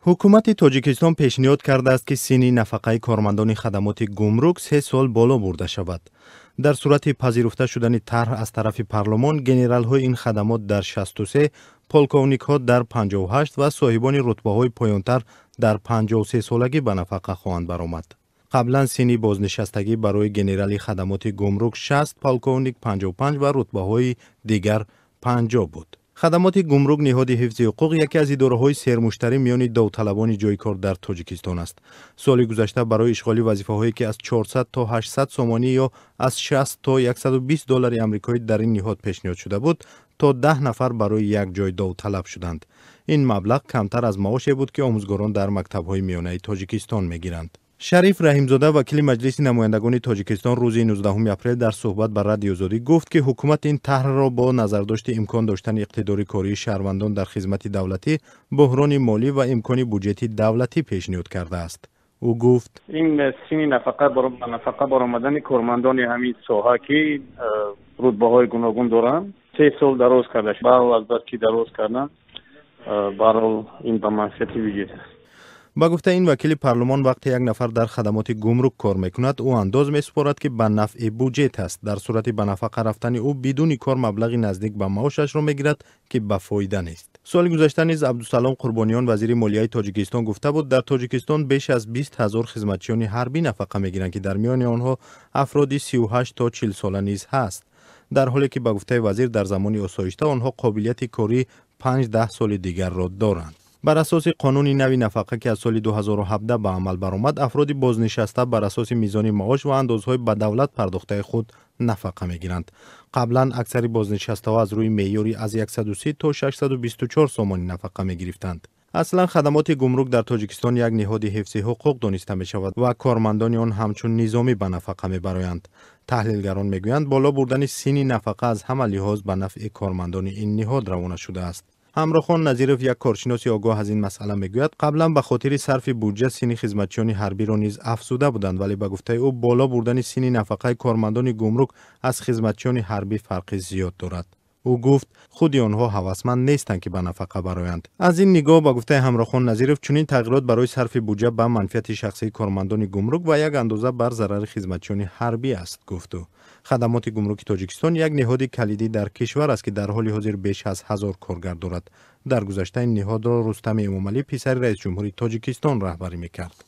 Ҳукумати Тоҷикистон пешниҳод кардааст, ки синни нафақаи кормандони хадамоти гумрук 3 сол боло бурда шавад. Дар сурати пазируфта шудани тарҳ аз тарафи парлумон, генералҳои ин хадамот дар 63, полковникҳо дар 58 ва соҳибони рутбаҳои поёнтар дар 53 солагӣ ба нафақа хоҳанд баромад. Қаблан синни бознишастагӣ барои генерали хадамоти гумрук 60, полковник 55 ва рутбаҳои дигар 50 буд. Хадамоти гумрук, ниҳоди ҳифзи ҳуқуқ, яке аз идораҳои сермуштарӣ миёни довталабони ҷойи кор дар Тоҷикистон аст. Соли гузашта барои ишғоли вазифаҳое, ки аз 400 то 800 сомонӣ ё аз 60 то 120 доллари амрикоӣ дар ин ниҳод пешниҳод шуда буд, то 10 нафар барои як ҷой довталаб шуданд. Ин маблағ камтар аз маоше буд, ки омӯзгорон дар мактабҳои миёнаи Тоҷикистон мегиранд. Шариф Раҳимзода, вакили Маҷлиси намояндагони Тоҷикистон, рӯзи 19 апрел дар суҳбат ба Радиои Озодӣ гуфт, ки ҳукумат ин тарҳро бо назардошти имкон доштани иқтидори кории шаҳрвандон дар хизмати давлатӣ, буҳрони молӣ ва имкони буҷети давлатӣ пешниҳод кардааст. Ӯ гуфт: Ин синни нафақа баромадани кормандони ҳамин соҳа, ки рутбаҳои гуногун доранд, 3 сол дароз карда шуд. Баҳрҳол, азбаски дароз кардан, баҳрҳол ин ба манфиати буҷет аст. Ба гуфтаи ин вакили парлумон, вақте як нафар дар хадамоти гумрук кор мекунад, ӯ андоз месупорад, ки ба нафъи буҷет аст. Дар сурати ба нафақа рафтани ӯ, бидуни кор маблағи наздик ба маошашро мегирад, ки ба фоида нест. Соли гузашта низ Абдусалом Қурбониён, вазири молияи Тоҷикистон, гуфта буд, дар Тоҷикистон беш аз 20 000 хизматчиёни ҳарбӣ нафақа мегиранд, ки дар миёни онҳо афроди 38 то 40 сола низ ҳаст, дар ҳоле ки, ба гуфтаи вазир, дар замони осоишта онҳо қобилияти кории 5-10 соли дигарро доранд. Бар асоси қонуни нави нафақа, ки аз соли 2017 ба амал баромад, афроди бознишаста бар асоси мизони маош ва андозҳои ба давлат пардохтаи худ нафақа мегиранд. Қаблан аксари бознишастаҳо аз рӯи меъёри аз 130 то 624 сомонӣ нафақа мегирифтанд. Аслан хадамоти гумрук дар Тоҷикистон як ниҳоди ҳифзи ҳуқуқ дониста мешавад ва кормандони он ҳамчун низомӣ ба нафақа мебароянд. Таҳлилгарон мегӯянд, боло бурдани синни нафақа аз ҳама лиҳоз ба нафъи кормандони ин ниҳод равона шудааст. Ҳамрохон Назиров, як коршиноси огоҳ аз ин масъала, мегӯяд, қаблан ба хотири сарфи буҷа синни хизматчиёни ҳарбиро низ афзуда буданд, вале, ба гуфтаи ӯ, боло бурдани синни нафақаи кормандони гумрук аз хизматчиёни ҳарбӣ фарқи зиёд дорад. Ӯ гуфт, худи онҳо ҳавасманд нестанд, ки ба нафақа бароянд. Аз ин нигоҳ, ба гуфтаи Ҳамрохон Назиров, чунин тағйирот барои сарфи буҷа ба манфиати шахсии кормандони гумрук ва як андоза бар зарари хизматчиёни ҳарбӣ аст, гуфт ӯ. Хадамоти гумруки Тоҷикистон як ниҳоди калидӣ дар кишвар аст, ки дар ҳоли ҳозир беш аз 1000 коргар дорад. Дар гузашта ин ниҳодро Рустами Эмомалӣ, писари раисҷумҳури Тоҷикистон, раҳбарӣ мекард.